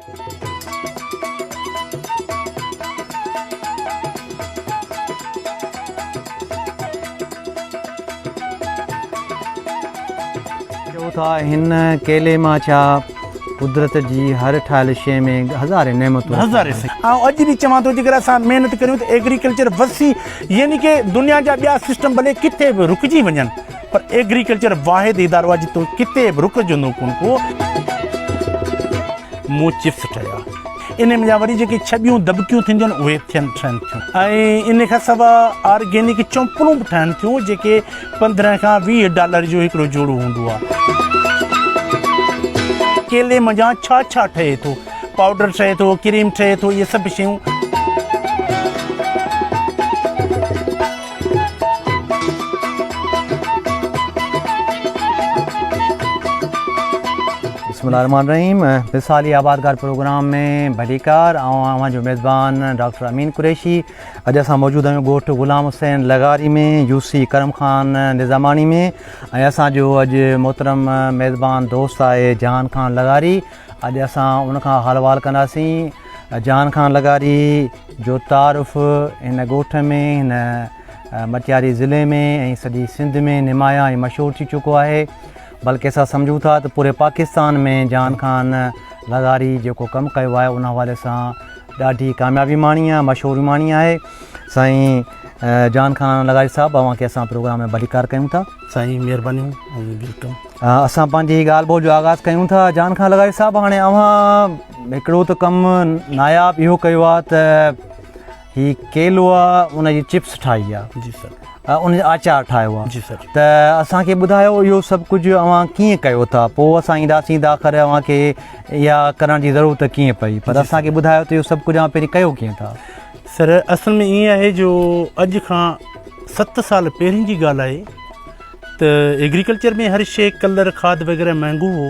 چئو ٿا هن ڪيلي مان ڇا قدرت جي هر ٺاهيل شيء ۾ هزارين نعمتون هزارين سائين آئون اڄ به چوان ٿو جيڪر اسان محنت ڪريون ته ايگريڪلچر وسيع يعني ڪي دنيا جا ٻيا سسٽم ڀلي ڪٿي به رڪجي وڃن پر ايگريڪلچر واحد ادارو آهي جتو ڪٿي به رڪجندو ڪونه ڪو. مون چپس ٺاهيا. انهي منجهان وري جيڪي ڇٻيون دٻڪيون ٿينديون آهن اهي ٿين ٺهن ٿيون ۽ انهي کان سواء آرگينڪ چونپلون به ٺهن ٿيون جيڪي 15 کان 20 ڊالر جو هڪڙو جوڙو هوندو آهي. ڪيلي منجهان ڇا ڇا ٺهي ٿو؟ پائوڊر ٺهي ٿو، ڪريم ٺهي ٿو، اهي سڀ شيون. بسم الله الرحمن الرحيم مثالي آبادگار پروگرام ۾ ڀليڪار آئون اوهان جو ميزبان ڊاڪٽر امين قريشي اڄ اسان موجود آهيون ڳوٺ غلام حسين لغاري ۾ يو سي ڪرم خان نظاماڻي ۾ ۽ اسان جو اڄ محترم ميزبان دوست آهي جهان خان لغاري اڄ اسان ان کان حال احوال ڪنداسين جهان خان لغاري جو تعارف هن ڳوٺ ۾ هن مٽياري ضلعي ۾ ۽ سڄي سنڌ ۾ نمايان ۽ مشهور ٿي چڪو آهي بلڪه اسان سمجهون ٿا ته پوري پاڪستان ۾ جهان خان لغاري جيڪو ڪم ڪيو آهي ان حوالي سان ڏاڍي ڪاميابي ماڻي آهي مشهوري ماڻي آهي سائين جهان خان لغاري صاحب اوهان کي اسان پروگرام ۾ ڀليڪار ڪيون ٿا. سائين مهربانيون ۽ welcome. اسان پنهنجي ڳالهه ٻولهه جو آغاز ڪيون ٿا جان خان لغاري صاحب هاڻي اوهان هڪڙو ته ڪم ناياب اهو ڪيو آهي ته هي ڪيلو آهي ان جي چپس ٺاهي آهي جي سر ان جو آچار ٺاهيو آهي جي سر ته اسان کي ٻڌايو اهو سڀ ڪجهه اوهان ڪيئن ڪيو ٿا پوء اسان اينداسين ته آخر اوهان کي اها ڪرڻ جي ضرورت ڪيئن پئي پر اسان کي ٻڌايو ته اهو سڀ ڪجهه اوهان پهرين ڪيو ڪيئن ٿا سر اصل ۾ ائين آهي جو اڄ کان 7 سال پهرين جي ڳالهه آهي ته ايگريڪلچر ۾ هر شيء ڪلر کاڌ وغيره مهنگو هو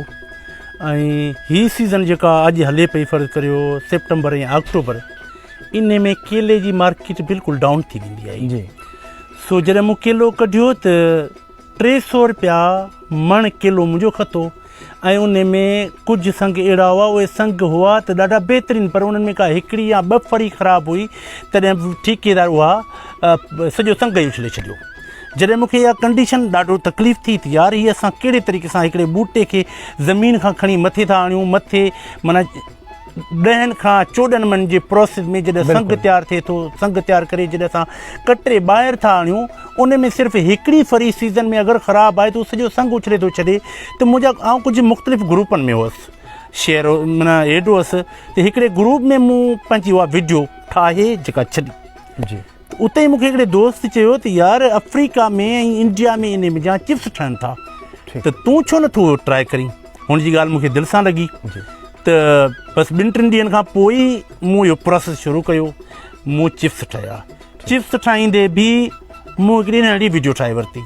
۽ هي سيزن جيڪا اڄ هلي پئي فرض ڪريو سيپٽمبر ۽ آڪٽوبر ان ۾ ڪيلي جي مارڪيٽ بلڪل ڊائون ٿي ويندي آهي جي سو جڏهن مون ڪيلو ڪڍيو ته 300 روپيا مڻ ڪيلو منهنجو کتو ۽ ان ۾ ڪجهه سنگ اهڙا هئا، اهي سنگ هئا ته ڏاڍا بهترين پر انهن ۾ ڪا هڪڙي يا ٻه ڦڙي خراب هئي، تڏهن به ٺيڪيدار اها سڄو سنگ ئي اڇلي ڇڏيو. جڏهن مون کي اها ڪنڊيشن ڏاڍو تڪليف ٿي ته يار هي اسان ڪهڙي طريقي سان هڪڙي ٻوٽي کي زمين کان کڻي مٿي ٿا آڻيون، مٿي معنيٰ ڏهن کان 14 من جي پروسيس ۾ جڏهن سنگ تيار ٿئي ٿو، سنگ تيار ڪري جڏهن اسان ڪٽي ٻاهر ٿا آڻيون، ان ۾ صرف هڪڙي ڦري سيزن ۾ اگر خراب آهي ته هو سڄو سنگ اڇلي ٿو ڇڏي ته منهنجا آئون ڪجهه مختلف گروپن ۾ هئس شيئر معنيٰ ايڊ هئس ته هڪڙي گروپ ۾ مون پنهنجي اها وڊيو ٺاهي جيڪا ڇڏي جي ته اتي ئي مون کي هڪڙي دوست چيو ته يار آفريڪا ۾ ۽ انڊيا ۾ انهي منجهان چپس ٺهن ٿا ته تون ڇو نٿو ٽرائي ڪرين هن جي ڳالهه مون کي دل سان لڳي ته بس ٻن ٽن ڏينهن کان پوء ئي مون اهو پروسيس شروع ڪيو مون چپس ٺاهيا چپس ٺاهيندي به مون هڪڙي ننڍڙي وڊيو ٺاهي ورتي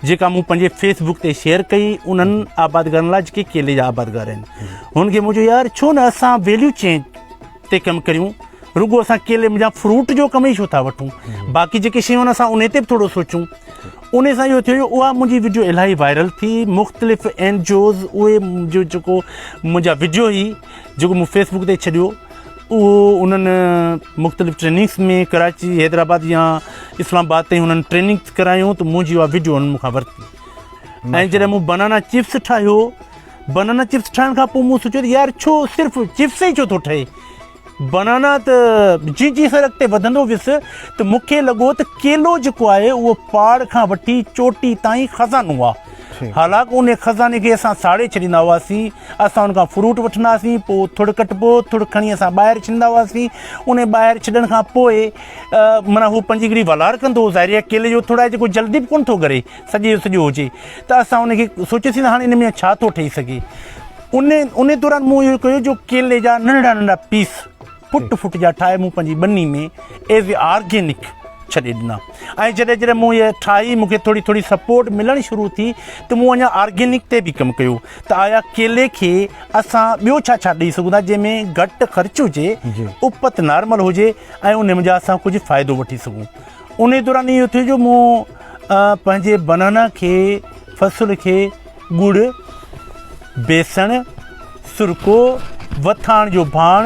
جيڪا مون پنهنجي فيس بڪ تي شيئر ڪئي انهن آبادگارن لاء جيڪي ڪيلي جا آبادگار آهن هن کي مون چيو يار ڇو نه اسان ويليو چين تي ڪم ڪريون رڳو اسان ڪيلي منجهان فروٽ جو ڪم ئي ڇو ٿا وٺون باقي جيڪي شيون آهن اسان انهي تي به ٿورو سوچون ان سان اهو ٿيو جو اها منهنجي وڊيو الاهي وائرل ٿي مختلف اين جي اوز اهي جو جيڪو منهنجا وڊيو هئي جيڪو مون فيس بڪ تي ڇڏيو اهو انهن مختلف ٽريننگس ۾ ڪراچي حيدرآباد يا اسلام آباد تائين انهن ٽريننگس ڪرايون ته منهنجي اها وڊيو انهن مون کان ورتي ۽ جڏهن مون بنانا چپس ٺاهيو بنانا چپس ٺاهڻ کان پوء مون سوچيو ته يار ڇو صرف چپس ئي ڇو ٿو ٺهي بنانا ته جيئن جيئن سر اڳتي وڌندو ويس ته مون کي لڳو ته ڪيلو جيڪو آهي اهو پاڙ کان وٺي چوٽي تائين خزانو آهي حالانڪ ان خزاني کي اسان ساڙي ڇڏيندا هئاسين اسان ان کان فروٽ وٺندا هئاسين، پوء ٿڙ ڪٽبو، ٿڙ کڻي اسان ٻاهر ڇڏيندا هئاسين، ان ٻاهر ڇڏڻ کان پوء معنيٰ هو پنهنجي هڪڙي ولار ڪندو هو، ظاهري آهي ڪيلي جو ٿڙ آهي جيڪو جلدي به ڪونه ٿو ڳري، سڄي جو سڄو هجي ته اسان ان کي سوچيوسين ته هاڻي ان ۾ ڇا ٿو ٺهي سگهي. ان ان دوران مون اهو ڪيو جو ڪيلي جا ننڍڙا ننڍڙا پيس فٽ فٽ جا ٺاهي مون پنهنجي ٻني ۾ ايز اي آرگينڪ ڇڏي ڏنا ۽ جڏهن جڏهن مون اهي ٺاهي مون کي ٿوري ٿوري سپورٽ ملڻ شروع ٿي ته مون اڃا آرگينڪ تي به ڪم ڪيو ته آيا ڪيلي کي اسان ٻيو ڇا ڇا ڏئي سگهون ٿا جنهن ۾ گهٽ خرچ هجي اپت نارمل هجي ۽ ان منجهان اسان ڪجهه فائدو وٺي سگهون ان دوران اهو ٿيو جو مون پنهنجي بنانا کي فصل کي ڳڙ، بيسڻ، سرڪو وٿاڻ جو ڀاڻ،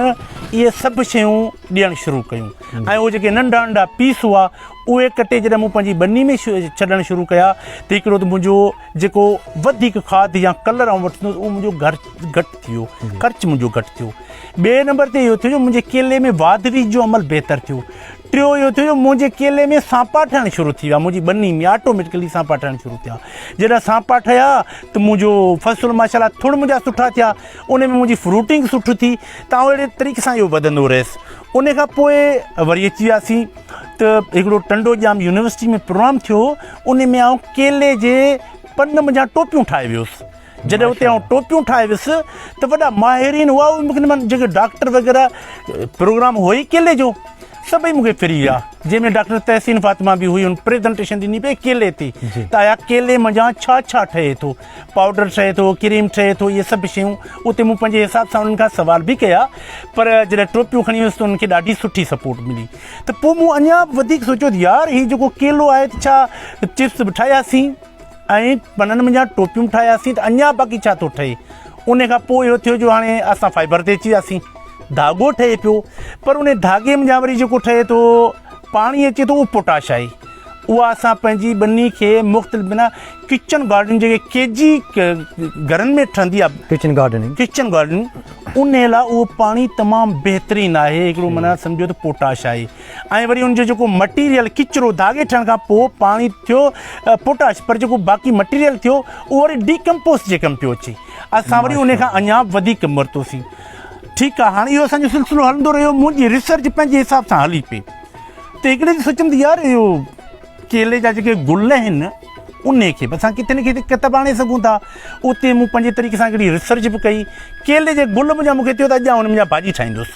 اهي سڀ شيون ڏيڻ شروع ڪيون ۽ اهي جيڪي ننڍا ننڍا پيس هئا اهي ڪٽي جڏهن مون پنهنجي ٻني ۾ ڇڏڻ شروع ڪيا ته هڪڙو ته منهنجو جيڪو وڌيڪ کاڌ يا ڪلر آئون وٺندو هوس اهو منهنجو گهر گهٽ ٿي ويو، خرچ منهنجو گهٽ ٿيو. ٻئي نمبر تي اهو ٿيو جو منهنجي ڪيلي ۾ واڌ ويجهه جو عمل بهتر ٿيو. ٽيو اهو ٿيو جو منهنجي ڪيلي ۾ سانپا ٺهڻ شروع ٿي ويا، منهنجي ٻني ۾ آٽوميٽڪلي سانپا ٺهڻ شروع ٿيا. جڏهن سانپا ٺهيا ته منهنجو فصل ماشاء الله ٿڙ منهنجا سٺا ٿيا، ان ۾ منهنجي فروٽنگ سٺي ٿي ته آئون اهڙي طريقي سان اهو وڌندو رهيس. ان کان پوء وري اچي وياسين ته هڪڙو ٽنڊو ڄام يونيورسٽي ۾ پروگرام ٿيو هو، ان ۾ آئون ڪيلي جي پن منجهان ٽوپيون ٺاهي ويس. جڏهن اتي آئون ٽوپيون ٺاهي ويس ته وڏا ماهرين هئا اهي مون کي جيڪي ڊاڪٽر وغيره پروگرام هو ئي ڪيلي جو سڀئي مون کي ڦري ويا جنهن ۾ ڊاڪٽر تحسين فاطمه به هئي هن پريزنٽيشن ڏني پئي ڪيلي تي ته آيا ڪيلي منجهان ڇا ڇا ٺهي ٿو پائوڊر ٺهي ٿو ڪريم ٺهي ٿو اهي سڀ شيون اتي مون پنهنجي حساب سان انهن کان سوال به ڪيا پر جڏهن ٽوپيون کڻي ويس ته انهن کي ڏاڍي سٺي سپورٽ ملي ته پوء مون اڃا به وڌيڪ سوچيو ته يار هي جيڪو ڪيلو آهي ته ڇا چپس به ٺاهياسين ۽ پنن منجهان ٽوپيون ٺاهياسين ته اڃا باقي ڇا ٿو ٺهي. ان کان پوء اهو ٿيو جو هاڻي اسان فائبر تي اچي وياسين. ڌاڳو ٺهي پيو پر ان ڌاڳي منجهان وري جيڪو ٺهي ٿو پاڻي اچي ٿو اهو پوٽاش آهي. اها اسان پنهنجي ٻني کي مختلف بنا ڪچن گارڊن جيڪي ڪي جي گهرن ۾ ٺهندي آهي ڪچن گارڊننگ ڪچن گارڊننگ ان لاء اهو پاڻي تمام بهترين آهي هڪڙو معنيٰ سمجهو ته پوٽاش آهي. ۽ وري ان جو جيڪو مٽيريل ڪچرو ڌاڳي ٺهڻ کان پوء پاڻي ٿيو پوٽاش پر جيڪو باقي مٽيريل ٿيو اهو وري ڊيڪمپوز جي ڪم پيو اچي اسان وري ان کان اڃا وڌيڪ ڪم ورتوسين ٺيڪ آهي هاڻي اهو اسانجو سلسلو هلندو رهيو منهنجي ريسرچ پنهنجي حساب سان هلي پئي ته هڪڙي ڏينهن سوچيم ته يار اهو ڪيلي جا جيڪي گل آهن ان کي به اسان ڪٿي نه ڪٿي ڪتب آڻي سگهون ٿا اتي مون پنهنجي طريقي سان هڪڙي ريسرچ به ڪئي ڪيلي جي گل منهنجا مون کي ٿيو ته اڄ آئون ان منهنجا ڀاڄي ٺاهيندس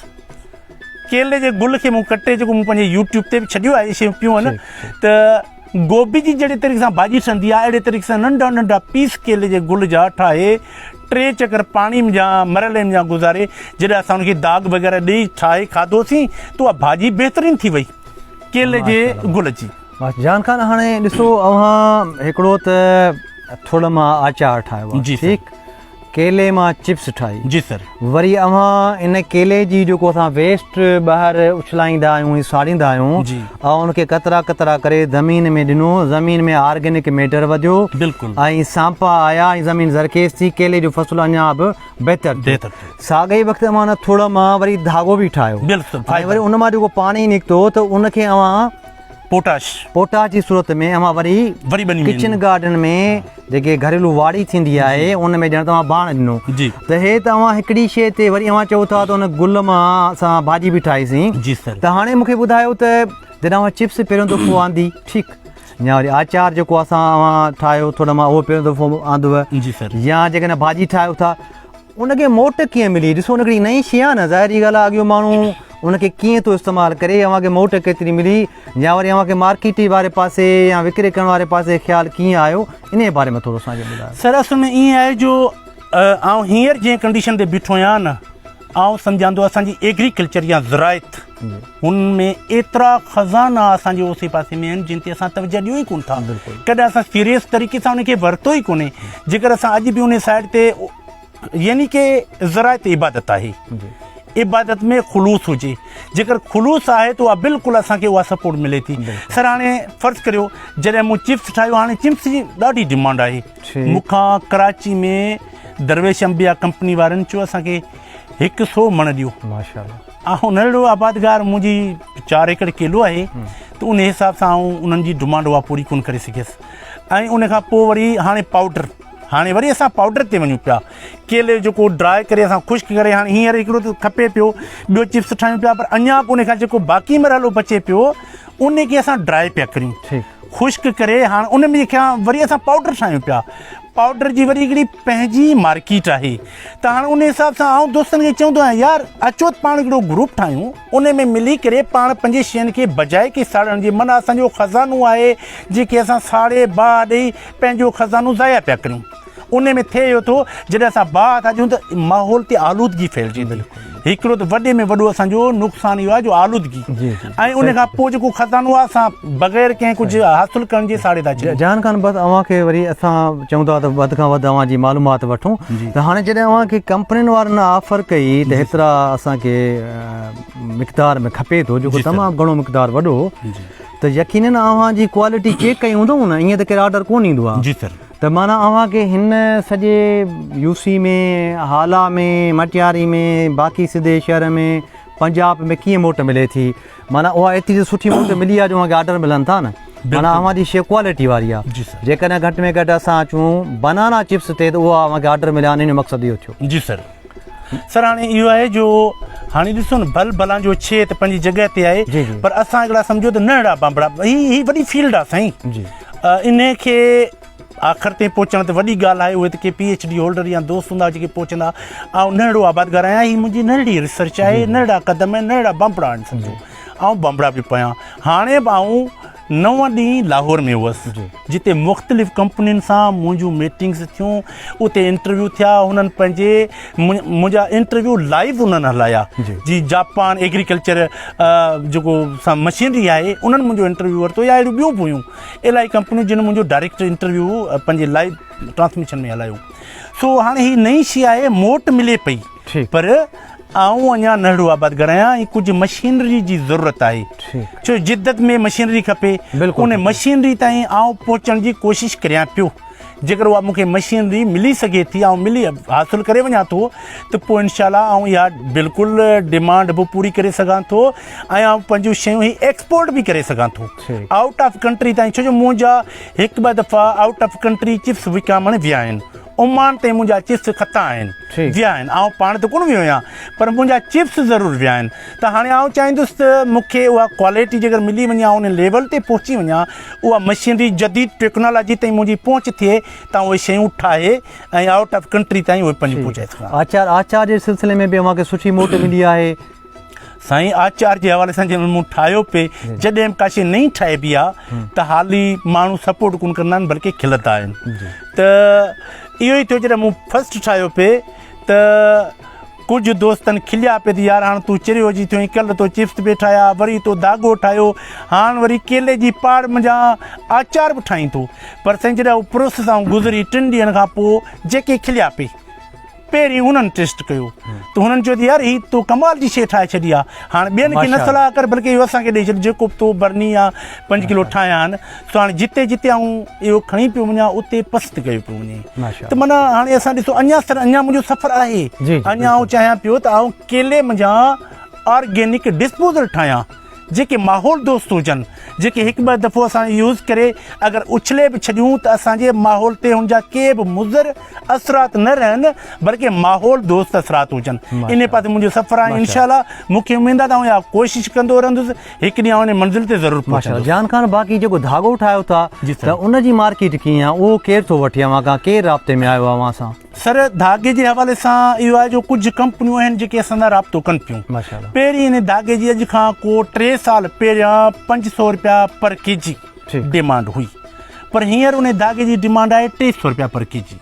ڪيلي جي گل کي مون ڪٽي جيڪو مون پنهنجي يوٽيوب تي به ڇڏيو آهي شيون پيون آهن ته گوبي جي جهڙي طريقي سان ڀاڄي ٺهندي آهي اهڙي طريقي سان ننڍا ننڍا پيس ڪيلي جي گل جا ٺاهي ٽي چڪر پاڻي جا مرحلي جا گذاري جڏهن اسان ان کي داغ وغيره ڏئي ٺاهي کاڌوسين ته اها ڀاڄي بهترين ٿي وئي ڪيلي جي گل جي. جان خان هاڻي ڏسو اوهان هڪڙو ته ٿڙ مان آچار ٺاهيو آهي ٺيڪ ڪيلي مان چپس ٺاهي. جي سر. وري اوهان ان ڪيلي جي جيڪو اسان ويسٽ ٻاهر اڇلائيندا آهيون ۽ ساڙيندا آهيون جي. اوهان ان کي قطرا قطرا ڪري زمين ۾ ڏنو زمين ۾ آرگينڪ ميٽر وڌيو بلڪل. ۽ سانپا آيا ۽ زمين زرخيز ٿي ڪيلي جو فصل اڃا به بهتر ٿيو. بهتر ٿيو. ساڳئي وقت اوهان ان ٿڙ مان وري ڌاڳو به ٺاهيو. بلڪل ۽ وري ان مان جيڪو پاڻي نڪتو ته ان کي اوهان پوٽاش. پوٽاش جي صورت ۾ اوهان وري وري ٻني ۾ ڪچن گارڊن ۾ جيڪي گهريلو واڙي ٿيندي آهي ان ۾ ڄڻ توهان ڀاڻ ڏنو جي ته هي ته اوهان هڪڙي شيء تي وري اوهان چئو ٿا ته ان گل مان اسان ڀاڄي به ٺاهي سين جي سر ته هاڻي مونکي ٻڌايو ته جڏهن اوهان چپس پهريون دفعو آندي ٺيڪ يا وري آچار جيڪو اسان اوهان ٺاهيو ٿورو مان اهو پهريون دفعو آندو جي سر يا جيڪڏهن ڀاڄي ٺاهيو ٿا ان کي موٽ ڪيئن ملي؟ ڏسو ان هڪڙي نئين شيء آهي نه ظاهري ڳالهه آهي اڳيون ماڻهو ان کي ڪيئن ٿو استعمال ڪري اوهان کي موٽ ڪيتري ملي يا وري اوهان کي مارڪيٽ واري پاسي يا وڪري ڪرڻ واري پاسي خيال ڪيئن آيو انهي باري ۾ ٿورو اسان کي ٻڌايو. سر اصل ۾ ائين آهي جو آئون هينئر جنهن ڪنڊيشن تي بيٺو آهيان نه آئون سمجهان ٿو اسان جي ايگريڪلچر يا زراعت هن ۾ ايترا خزانا اسان جي اوسي پاسي ۾ آهن جن تي اسان توجه ڏيون ئي ڪونه ٿا ڪڏهن اسان سيريس طريقي سان ان کي ورتو ئي ڪونهي جيڪر اسان اڄ به ان سائيڊ تي يعني ڪي زراعت عبادت آهي عبادت ۾ خلوص هجي جيڪر خلوص آهي ته اها بلڪل اسان کي اها سپورٽ ملي ٿي سر هاڻي فرض ڪريو جڏهن مون چپس ٺاهيو هاڻي چپس جي ڏاڍي ڊمانڊ آهي مون کان ڪراچي ۾ درويش انبيا ڪمپني وارن چيو اسان کي هڪ سو مڻ ڏيو ماشاءالله آئون ننڍڙو آبادگار منهنجي 4 ايڪڙ ڪيلو آهي ته ان حساب سان آئون انهن جي ڊمانڊ اها پوري ڪونه ڪري سگهيس ۽ ان کان پوء وري هاڻي پائوڊر هاڻي وري اسان پائوڊر تي وڃون پيا ڪيلي جيڪو ڊرائي ڪري اسان خشڪ ڪري هاڻي هينئر هڪڙو ته کپي پيو ٻيو چپس ٺاهيون پيا پر اڃا به ان کان جيڪو باقي مرحلو بچي پيو ان کي اسان ڊرائي پيا ڪريون خشڪ ڪري هاڻ ان ۾ کان وري اسان پائوڊر ٺاهيون پيا پائوڊر جي وري هڪڙي پنهنجي مارڪيٽ آهي ته هاڻ ان حساب سان آئون دوستن کي چوندو آهيان يار اچو ته پاڻ هڪڙو گروپ ٺاهيون ان ۾ ملي ڪري پاڻ پنهنجي شين کي بجاء ڪي ساڙڻ جي معنيٰ اسان جو خزانو آهي جيڪي اسان ساڙي باهه ڏئي پنهنجو خزانو ضايع پيا ڪريون ان ۾ ٿئي اهو ٿو جڏهن اسان باهه ٿا ڏيون ته ماحول تي آلودگي ڦهلجي ٿي. هڪڙو ته وڏي ۾ وڏو اسان جو نقصان اهو آهي جو آلودگي ۽ ان کان پوء جيڪو خزانو آهي اسان بغير ڪنهن ڪجهه حاصل ڪرڻ جي ساڙي ٿا ڇڏيون. جهان خان بس اوهان کي وري اسان چئون ٿا ته وڌ کان وڌ اوهان جي معلومات وٺون ته هاڻي جڏهن اوهان کي ڪمپنين وارن آفر ڪئي ته هيترا اسان کي مقدار ۾ کپي ٿو جيڪو تمام گهڻو مقدار وڏو هو ته يقينن اوهان جي ڪوالٽي چيڪ ڪئي هوندو نه ائين ته ڪير آرڊر ڪونه ايندو آهي. جي سر. ته معنيٰ اوهان کي هن سڄي يو سي ۾ هالا ۾ مٽياري ۾ باقي سڌي شهر ۾ پنجاب ۾ ڪيئن موٽ ملي ٿي معنيٰ اها ايتري ته سٺي موٽ ملي آهي جو اوهان کي آرڊر ملن ٿا نه معنيٰ اوهان جي شيء ڪوالٽي واري آهي جيڪڏهن گهٽ ۾ گهٽ اسان اچون بنانا چپس تي ته اها اوهان کي آرڊر مليا آهن ان جو مقصد اهو ٿيو. جي سر. سر هاڻي اهو آهي جو هاڻي ڏسو نه ڀل ڀلان جو ڇي ته پنهنجي جڳهه تي آهي پر اسان هڪڙا سمجهو ته ننڍڙا بانبڙا هي هي وڏي فيلڊ آهي سائين انهي کي آخر تائين پهچڻ ته وڏي ڳالهه آهي اهي ته ڪي پي ايڇ ڊي هولڊر يا دوست هوندا جيڪي پهچندا آئون ننڍڙو آبادگار آهيان هي منهنجي ننڍڙي ريسرچ آهي ننڍڙا قدم آهن ننڍڙا بانبڙا آهن سمجهو آئون بانبڙا پيو پيان هاڻي به آئون نو ڏينهن لاهور ۾ هئس جتي مختلف ڪمپنين سان منهنجون ميٽنگز ٿيون اتي انٽرويو ٿيا هنن پنهنجي منهنجا انٽرويو لائيو انهن هلايا جي جاپان ايگريڪلچر جيڪو مشينري آهي انهن منهنجو انٽرويو ورتو يا اهڙيون ٻيون به هيون الاهي ڪمپنيون جن منهنجو ڊائريڪٽ انٽرويو پنهنجي لائيو ٽرانسميشن ۾ هلايو سو هاڻي هي نئين شي آهي موٽ ملي پئي پر آئون اڃا ننڍڙو آبادگار آهيان ۽ ڪجهه مشينري جي ضرورت آهي ڇو جدت ۾ مشينري کپي ان مشينري تائين آئون پهچڻ جي ڪوشش ڪريان پيو جيڪر اها مونکي مشينري ملي سگهي ٿي آئون ملي حاصل ڪري وڃان ٿو ته پوء انشاء الله آئون اها بلڪل ڊمانڊ به پوري ڪري سگهان ٿو ۽ آئون پنهنجون شيون هي ايڪسپورٽ به ڪري سگهان ٿو آئوٽ آف ڪنٽري تائين ڇو جو منهنجا هڪ ٻه دفعا آئوٽ آف ڪنٽري چپس وڪامڻ ويا آهن عمان تائين منهنجا چپس کتا آهن، ويا آهن، آئون پاڻ ته ڪونه ويو آهيان پر منهنجا چپس ضرور ويا آهن ته هاڻي آئون چاهيندس ته مون کي اها ڪوالٽي جيڪر ملي وڃي آئون ان ليول تي پهچي وڃان اها مشينري جديد ٽيڪنالاجي تائين منهنجي پهچ ٿئي ته آئون اهي شيون ٺاهي ۽ آئوٽ آف ڪنٽري تائين اهي پنهنجون پهچائي سگهان. آچار آچار جي سلسلي ۾ به اوهان کي سٺي موٽ ملي آهي. سائين آچار جي حوالي سان جنهن مون ٺاهيو پئي جڏهن به ڪا شيء نئين ٺاهبي آ ته حالي ماڻهو سپورٽ ڪونه ڪندا آهن بلڪه کلندا آهن ته اهو ئي ٿيو جڏهن مون فرسٽ ٺاهيو پئي ته ڪجهه دوستن کليا پئي ته يار هاڻ تون چريو جي ٿيو ڪل تو چپس پئي ٺاهيا وري تو ڌاڳو ٺاهيو هاڻ وري ڪيلي جي پاڙ منجهان آچار به ٺاهين ٿو پر سائين جڏهن اهو پروسيس آئون گذري ٽن ڏينهن کان پوء جيڪي کليا پئي پهرين هنن ٽيسٽ ڪيو ته هنن چيو ته يار هي تو ڪمال جي شيء ٺاهي ڇڏي آهي هاڻ ٻين کي نه صلاح ڪر بلڪه اهو اسان کي ڏئي ڇڏ جيڪو به تو برني يا پنج ڪلو ٺاهيا آهن سو هاڻي جتي جتي آئون اهو کڻي پيو وڃان اتي پسند ڪيو پيو وڃي ته معنيٰ هاڻي اسان ڏسو اڃا سر اڃا منهنجو سفر آهي اڃا آئون چاهيان پيو ته آئون ڪيلي منجهان آرگينڪ ڊسپوزل ٺاهيان جيڪي ماحول دوست هجن، جيڪي هڪ ٻه دفعو اسان يوز ڪري اگر اڇلي به ڇڏيون ته اسان جي ماحول تي هن جا ڪي به مضر اثرات نه رهن بلڪه ماحول دوست اثرات هجن. انهي پاسي منهنجو سفر آهي انشاء الله مون کي اميد آهي ته آئون اها ڪوشش ڪندو رهندس هڪ ڏينهن آئون انهي منزل تي ضرور پهچندس. جان خان باقي جيڪو ڌاڳو ٺاهيو ٿا ته ان جي مارڪيٽ ڪيئن آهي اهو ڪير ٿو وٺي اوهان کان ڪير رابطي ۾ آيو آهي اوهان سان؟ سر ڌاڳي جي حوالي سان اهو آهي جو ڪجهه ڪمپنيون آهن جيڪي اسان سان رابطو ڪن پيون. پهرين ان ڌاڳي جي اڄ کان ڪو ٽي سال پهريان 500 رپيا پر ڪي جي ڊيمانڊ هئي پر هينئر ان ڌاڳي جي ڊيمانڊ آهي 300 رپيا پر ڪي جي.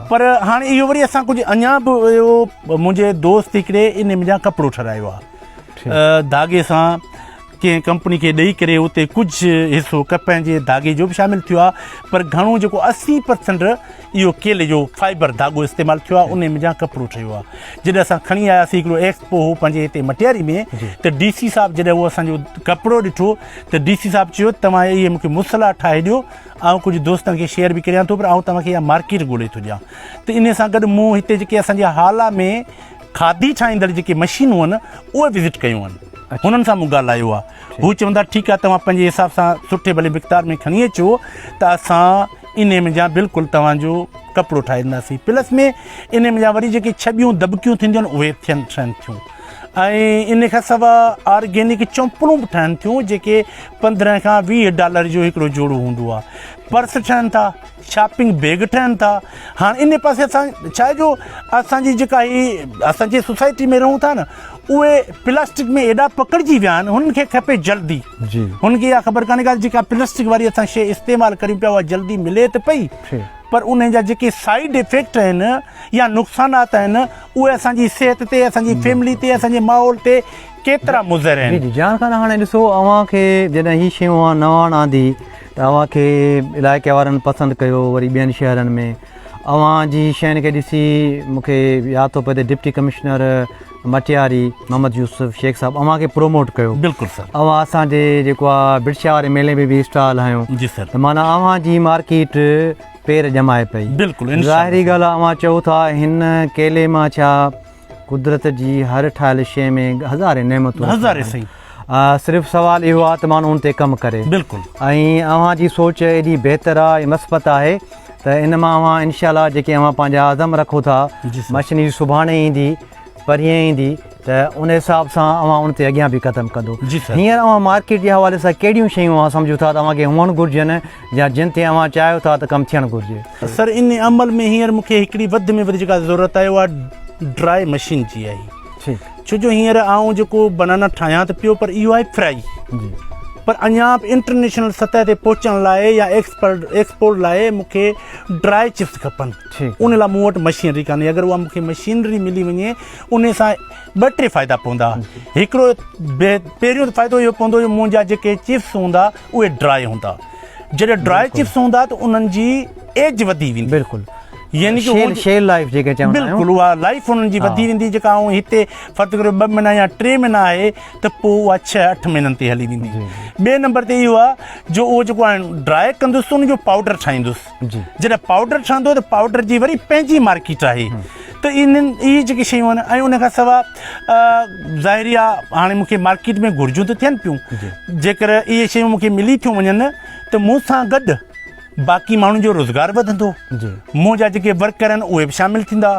پر هاڻي اهو وري اسان ڪجهه اڃا به اهو منهنجي دوست هڪڙي ان منجهان ڪپڙو ٺهرايو آهي ڌاڳي سان ڪنهن ڪمپني کي ڏئي ڪري اتي ڪجهه حصو ڪپهه جي ڌاڳي جو به شامل ٿيو آهي پر گهڻو جيڪو 80% اهو ڪيلي جو فائبر ڌاڳو استعمال ٿيو آهي انهي منجهان ڪپڙو ٺهيو آهي جڏهن اسان کڻي آياسين هڪڙو ايڪسپو هو پنهنجي هتي مٽياري ۾ ته ڊي سي صاحب جڏهن اهو اسان جو ڪپڙو ڏٺو ته ڊي سي صاحب چيو توهان اهي مونکي مصلا ٺاهي ڏيو آئون ڪجهه دوستن کي شيئر به ڪريان ٿو پر آئون توهان کي اها مارڪيٽ ڳولي ٿو ڏيان ته انهي سان گڏ مون هتي جيڪي اسان جي هالا ۾ کاڌي ٺاهيندڙ جيڪي مشينون آهن اهي وزٽ ڪيون آهن هنن سان مون ڳالهايو آهي هو چوندا ٺيڪ آهي توهان پنهنجي حساب سان سٺي ڀلي مقدار ۾ کڻي اچو ته اسان انهي منجهان بلڪل توهان جو ڪپڙو ٺاهي ڏينداسين پلس ۾ انهي منجهان وري جيڪي ڇٻيون دٻڪيون ٿينديون آهن اهي ٿين ٺهن ٿيون ۽ انهي کان سوا آرگينڪ چمپلون به ٺهن ٿيون جيڪي 15 کان 20 ڊالر جو هڪڙو جوڙو هوندو آهي پرس ٺهن ٿا شاپنگ بيگ ٺهن ٿا هاڻ انهي پاسي اسان ڇا آهي جو اسان جي جيڪا هي اسان جي سوسائٽي ۾ رهون ٿا نه اهي پلاسٽڪ ۾ ايڏا پڪڙجي ويا آهن هنن کي کپي جلدي جي هن کي اها خبر ڪانهي ڪا جيڪا پلاسٽڪ واري اسان شيء استعمال ڪريون پيا اها جلدي ملي ته پئي پر انهن جا جيڪي سائيڊ افيڪٽ آهن يا نقصانات آهن اهي اسان جي صحت تي اسان جي فيملي تي اسان جي ماحول تي ڪيترا مضر آهن. جي جي جان خان هاڻي ڏسو اوهان کي جڏهن هي شيون اوهان نواڻ آندي ته اوهان کي علائقي وارن پسند ڪيو وري ٻين شهرن ۾ اوهان جي شين کي ڏسي مون کي ياد ٿو پئي ته ڊپٽي ڪمشنر مٽياري محمد يوسف شيخ صاحب اوهان کي پروموٽ ڪيو. بلڪل سر. اوهان اسان جي جيڪو آ برشا واري ميلي ۾ به اسٽال هنيو. جي سر. ته معنيٰ اوهان جي مارڪيٽ پير ڄمائي پئي. بلڪل انشاء الله. ظاهري ڳالهه آ اوهان چئو ٿا هن ڪيلي مان ڇا قدرت جي هر ٺاهيل شيء ۾ هزارين نعمتون رکيل هزارين آهن. سائين. صرف سوال اهو آ ته ماڻهو ان تي ڪم ڪري. بلڪل. ۽ اوهان جي سوچ ايڏي بهتر آ ۽ مثبت آهي ته ان مان اوهان انشاء الله جيڪي اوهان پنهنجا عزم رکو ٿا مشينري سڀاڻي ايندي پرينء ايندي ته ان حساب سان اوهان ان تي اڳيان به قدم ڪندو. جي سر. هينئر اوهان مارڪيٽ جي حوالي سان ڪهڙيون شيون اوهان سمجهو ٿا ته اوهان کي هئڻ گهرجن يا جن تي اوهان چاهيو ٿا ته ڪم ٿيڻ گهرجي؟ سر ان عمل ۾ هينئر مون کي هڪڙي وڌ ۾ وڌ جيڪا ضرورت آهي اها ڊرائي مشين جي آهي. ٺيڪ. ڇو جو هينئر آئون جيڪو بنانا ٺاهيان ته پيو پر اهو آهي فرائي. جي. پر اڃا به انٽرنيشنل سطح تي پهچڻ لاء يا ايڪسپورٽ لاء مون کي ڊرائي چپس کپن. ان لاء مون وٽ مشينري ڪانهي اگر اها مون کي مشينري ملي وڃي ان سان ٻه ٽي فائدا پوندا هڪڙو پهريون ته فائدو اهو پوندو جو منهنجا جيڪي چپس هوندا اهي ڊرائي هوندا جڏهن ڊرائي چپس هوندا ته انهن جي ايج وڌي ويندي بلڪل يعني شيل شيل لائف جيڪي چوندا آهيون بلڪل اها لائف انهن جي وڌي ويندي جيڪا آئون هتي فرض ڪريو ٻه مهينا يا ٽي مهينا آهي ته پوء اها ڇهه اٺ مهينن تي هلي ويندي ٻئي نمبر تي اهو آهي جو اهو جيڪو آهي ڊرائي ڪندس ان جو پائوڊر ٺاهيندس جڏهن پائوڊر ٺهندو ته پائوڊر جي وري پنهنجي مارڪيٽ آهي ته انهن اهي جيڪي شيون آهن ۽ ان کان سواء ظاهري آهي هاڻي مونکي مارڪيٽ ۾ گهرجون ته ٿين پيون جيڪر اهي شيون مونکي ملي ٿيون وڃن ته مون سان گڏ باقي ماڻهن جو روزگار وڌندو منهنجا جيڪي ورڪر آهن اهي به شامل ٿيندا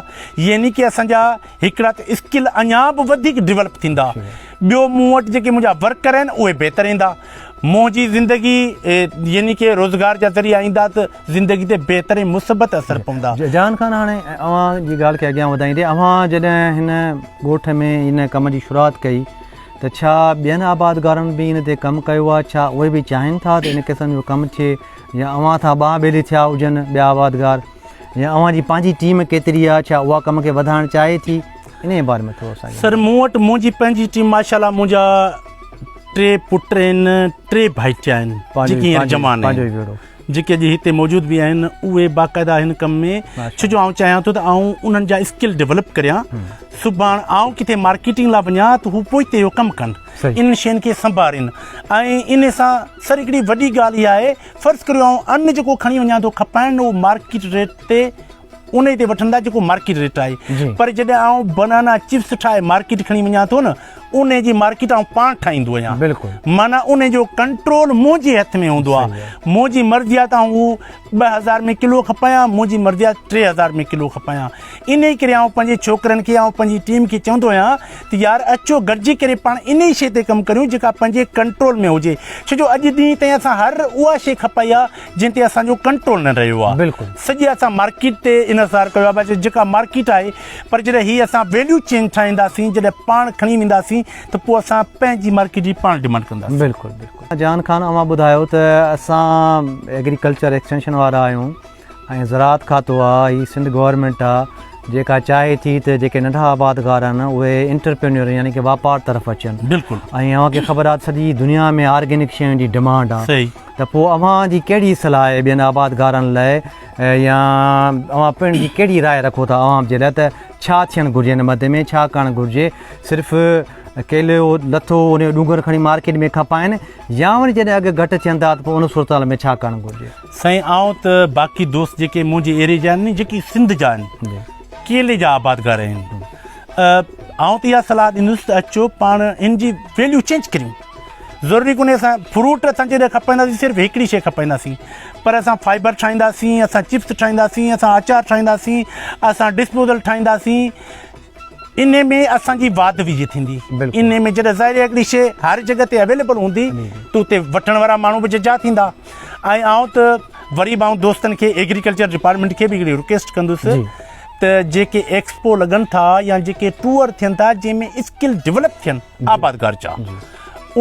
يعني ڪي اسان جا هڪڙا ته اسڪل اڃا به وڌيڪ ڊولپ ٿيندا ٻيو مون وٽ جيڪي منهنجا ورڪر آهن اهي بهتر ايندا منهنجي زندگي يعني ڪي روزگار جا ذريعا ايندا ته زندگي تي بهتر ۽ مثبت اثر پوندا. جهان خان هاڻي اوهان جي ڳالهه کي اڳيان وڌائيندي اوهان جڏهن هن ڳوٺ ۾ ان ڪم جي شروعات ڪئي ته ڇا ٻين آبادگارن به ان تي ڪم ڪيو آهي ڇا اهي به چاهين ٿا ته ان قسم جو ڪم ٿئي يا اوهان سان ٻانهن ٻيلي ٿيا هجن ٻيا آبادگار يا اوهان جي پنهنجي ٽيم ڪيتري آهي ڇا اها ڪم کي وڌائڻ چاهي ٿي انهي باري ۾ ٿورو سا سر مون وٽ منهنجي پنهنجي ٽيم ماشاءالله منهنجا ٽي پٽ آهن ٽي ڀائٽيا آهن جيڪي هينئر جوان آهن جيڪي اڄ هتي موجود به آهن اهي باقاعده هن ڪم ۾ ڇو جو آئون چاهيان ٿو ته آئون انهن جا اسڪل ڊيولپ ڪريان سڀاڻ آئون ڪٿي مارڪيٽنگ لاء وڃان ته هو پوئتي اهو ڪم ڪن انهن شين کي سنڀارين ۽ ان سان سر هڪڙي وڏي ڳالهه اها آهي فرض ڪريو آئون ان جيڪو کڻي وڃان ٿو کپائڻ اهو مارڪيٽ ريٽ تي انهي تي وٺندا جيڪو مارڪيٽ ريٽ آهي پر جڏهن آئون بنانا چپس ٺاهي مارڪيٽ کڻي وڃان ٿو نه انهي جي مارڪيٽ آئون پاڻ ٺاهيندو آهيان بلڪل معنيٰ انهي جو ڪنٽرول منهنجي هٿ ۾ هوندو آهي منهنجي مرضي آهي ته آئون اهو 2000 ۾ ڪلو کپايان منهنجي مرضي آهي 3000 ۾ ڪلو کپايان انهي ڪري آئون پنهنجي ڇوڪرن کي آئون پنهنجي ٽيم کي چوندو آهيان ته يار اچو گڏجي ڪري پاڻ انهي شيء تي ڪم ڪريون جيڪا پنهنجي ڪنٽرول ۾ هجي ڇو جو اڄ ڏينهن تائين اسان هر اها شيء کپائي آهي جنهن تي اسان جو ڪنٽرول نه رهيو آهي بلڪل سڄي اسان مارڪيٽ تي انحصار ڪيو آهي بس جيڪا مارڪيٽ آهي پر جڏهن هي اسان ويليو چين ٺاهينداسين جڏهن پاڻ کڻي وينداسين ته پوء اسان پنهنجي مارڪيٽ جي پاڻ ڊمانڊ ڪنداسين. بلڪل بلڪل جان خان اوهان ٻڌايو ته اسان ايگريڪلچر ايڪسٽينشن وارا آهيون ۽ زراعت کاتو آ هي سنڌ گورنمينٽ آ جيڪا چاهي ٿي ته جيڪي ننڍا آبادگار آهن اهي انٽرپرينيور يعني ڪي واپار طرف اچن بلڪل ۽ اوهان کي خبر آ سڄي دنيا ۾ آرگينڪ شين جي ڊمانڊ آ صحيح ته پوء اوهان جي ڪهڙي صلاح آهي ٻين آبادگارن لاء يا اوهان پڻ جي ڪهڙي راء رکو ٿا عوام جي لاء ته ڇا ٿيڻ گهرجي ان مدي ۾ ڇا ڪرڻ گهرجي صرف ڪيلو لٿو ان جو ڏونگر کڻي مارڪيٽ ۾ کپائن يا وري جڏهن اگهه گهٽ ٿين ٿا ته پوء ان صورتحال ۾ ڇا ڪرڻ گهرجي؟ سائين آئون ته باقي دوست جيڪي منهنجي ايريي جا آهن جيڪي سنڌ جا آهن ڪيلي جا آبادگار آهن آئون ته اها صلاح ڏيندس ته اچو پاڻ هن جي ويليو چينج ڪريون ضروري ڪونهي اسان فروٽ اسان جڏهن کپائينداسين صرف هڪڙي شيء کپائينداسين پر اسان فائبر ٺاهينداسين اسان چپس ٺاهينداسين اسان آچار ٺاهينداسين اسان ڊسپوزل ٺاهينداسين انهي ۾ اسان جي واڌ ويجهه ٿيندي. انهي ۾ جڏهن ظاهري هڪڙي شيء هر جڳهه تي اويليبل هوندي ته اتي وٺڻ وارا ماڻهو به ججها ٿيندا ۽ آئون ته وري به آئون دوستن کي ايگريڪلچر ڊپارٽمينٽ کي به هڪڙي رڪويسٽ ڪندس ته جيڪي ايڪسپو لڳن ٿا يا جيڪي ٽوئر ٿين ٿا جنهن ۾ اسڪل ڊولپ ٿين آبادگار جا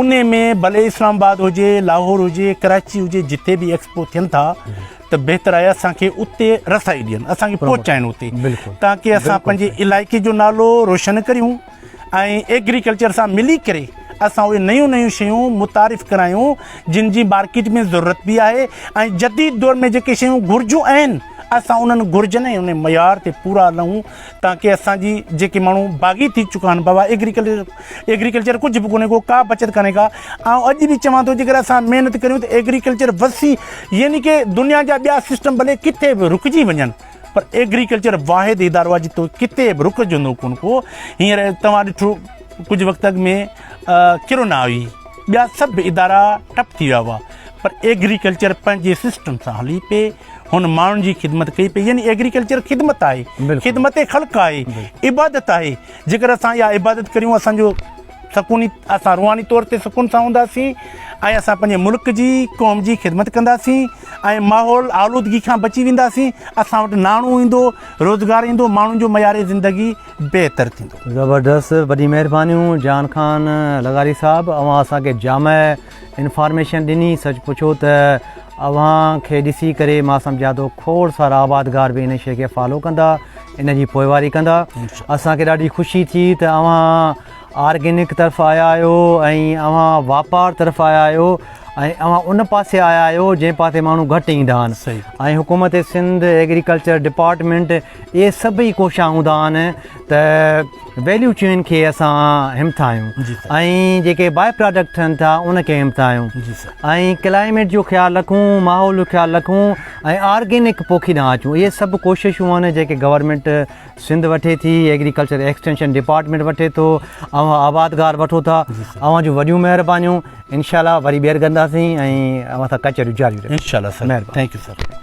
انهي ۾ ڀلي اسلام آباد هجي، لاهور هجي، ڪراچي هجي جتي به ايڪسپو ٿين ٿا ته بهتر آهي اسان کي اتي رسائي ڏين، اسان کي پهچائين اتي تاڪه اسان پنهنجي علائقي جو نالو روشن ڪريون ۽ ايگريڪلچر سان ملي ڪري اسان اهي نيون نيون شيون متعارف ڪرايون جن جي مارڪيٽ ۾ ضرورت به آهي ۽ جديد دور ۾ جيڪي شيون گهرجون آهن اسان انهن گهرجن ۽ انهي معيار تي پورا لهون تاڪه اسان جي جيڪي ماڻهو باغي ٿي چڪا آهن بابا ايگريڪلچر ايگريڪلچر ڪجهه به ڪونهي ڪو ڪا بچت ڪانهي ڪا آئون اڄ به چوان ٿو جيڪر اسان محنت ڪريون ته ايگريڪلچر وسيع يعني ڪي دنيا جا ٻيا سسٽم ڀلي ڪٿي به رڪجي وڃن پر ايگريڪلچر واحد ادارو آهي جتو ڪٿي به رڪجندو ڪونه ڪو هينئر توهان ڏٺو ڪجهه وقت اڳ ۾ ڪرونا هئي ٻيا سڀ ادارا ٺپ ٿي ويا هئا پر ايگريڪلچر پنهنجي سسٽم سان هلي پئي هن ماڻهن جي خدمت ڪئي پئي يعني ايگريڪلچر خدمت آهي خدمت خلق آهي عبادت آهي جيڪر اسان اها عبادت ڪريون اسان جو سڪوني اسان روحاني طور تي سڪون سان هونداسين ۽ اسان پنهنجي ملڪ جي قوم جي خدمت ڪنداسين ۽ ماحول آلودگي کان بچي وينداسين اسان وٽ ناڻو ايندو روزگار ايندو ماڻهن جو معيار زندگي بهتر ٿيندو. زبردست وڏي مهربانيون جان خان لغاري صاحب اوهان اسان کي جامع انفارميشن ڏني سچ پڇو ته اوهان کي ڏسي ڪري مان سمجهان ٿو کوڙ سارا آبادگار به ان شيء کي فالو ڪندا ان جي پوئواري ڪندا اسان کي ڏاڍي خوشي ٿي ته اوهان آرگينڪ طرف آيا آهيو ۽ اوهان واپار طرف آيا آهيو ۽ اوهان ان پاسي آيا آهيو جنهن پاسي ماڻهو گهٽ ايندا آهن ۽ حڪومت سنڌ ايگريڪلچر ڊپارٽمينٽ اهي سڀئي ڪوشان هوندا آهن ته ويليو چين کي اسان همٿايون ۽ جيڪي باء پراڊڪٽ ٺهن ٿا ان کي همٿايون ۽ ڪلائميٽ جو خيال رکون ماحول جو خيال رکون ۽ آرگينڪ پوکي ڏانهن اچون اهي سڀ ڪوششون آهن جيڪي گورنمينٽ سنڌ وٺي ٿي ايگريڪلچر ايڪسٽينشن ڊپارٽمينٽ وٺي ٿو اوهان آبادگار وٺو ٿا اوهان جون وڏيون مهربانيون انشاء الله وري ٻيهر گڏنداسين ۽ اوهان سان ڪچهريون جاري رهنديون انشاء الله سر thank you sir.